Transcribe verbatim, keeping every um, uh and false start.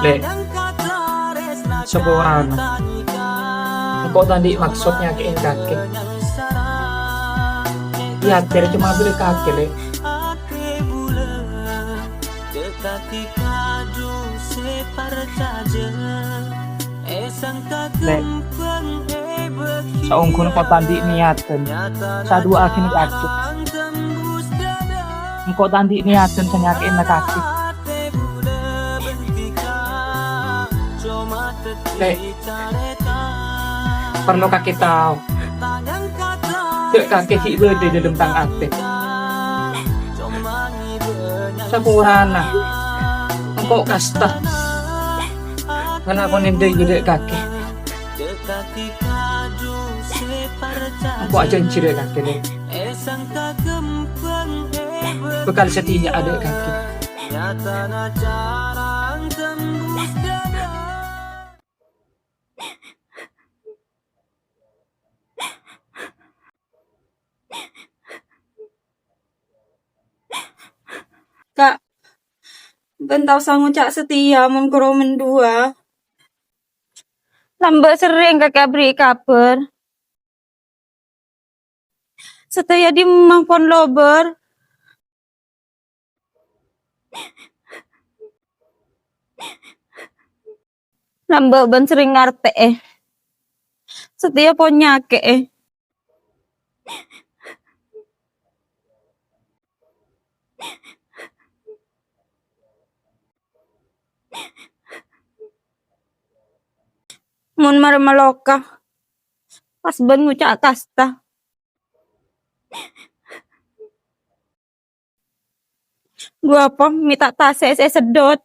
Lè', saporana. Engko' ta' andi' maksod nyakè'è kakè. Yâ, ater coma bâdâ kakè, Lè'. Lè', saongghuna engko' ta' andi' niyaddhân, saduwâ'âghin kakè. Engko' ta' andi' niyaddhân sè nyakè'ana kakè. Lè', parlo kakè tao, jhâ' kakè ghi' bâdâ è dâlem tang atè. Saporana, engko' kasta ngalakonè dhâ-, iyâ dhâ' kakè. Engko' ajhânjhi dhâ' kakè, Lè'. Bhâkal satèya dhâ' kakè. Ka', bâ'na ta' osa ngoca' satèya mon koro menduwâ. Lambâ' serrèng kakè aberri' kabhâr. Satèya dimma pon lobâr. Lambâ' bâ'na serrèng ngartè'è. Satèya pon nyakè'è. Mon marè maloka, pas bâ'na ngoca' kasta. Gu apa mè' ta' tasè' sè seddhot.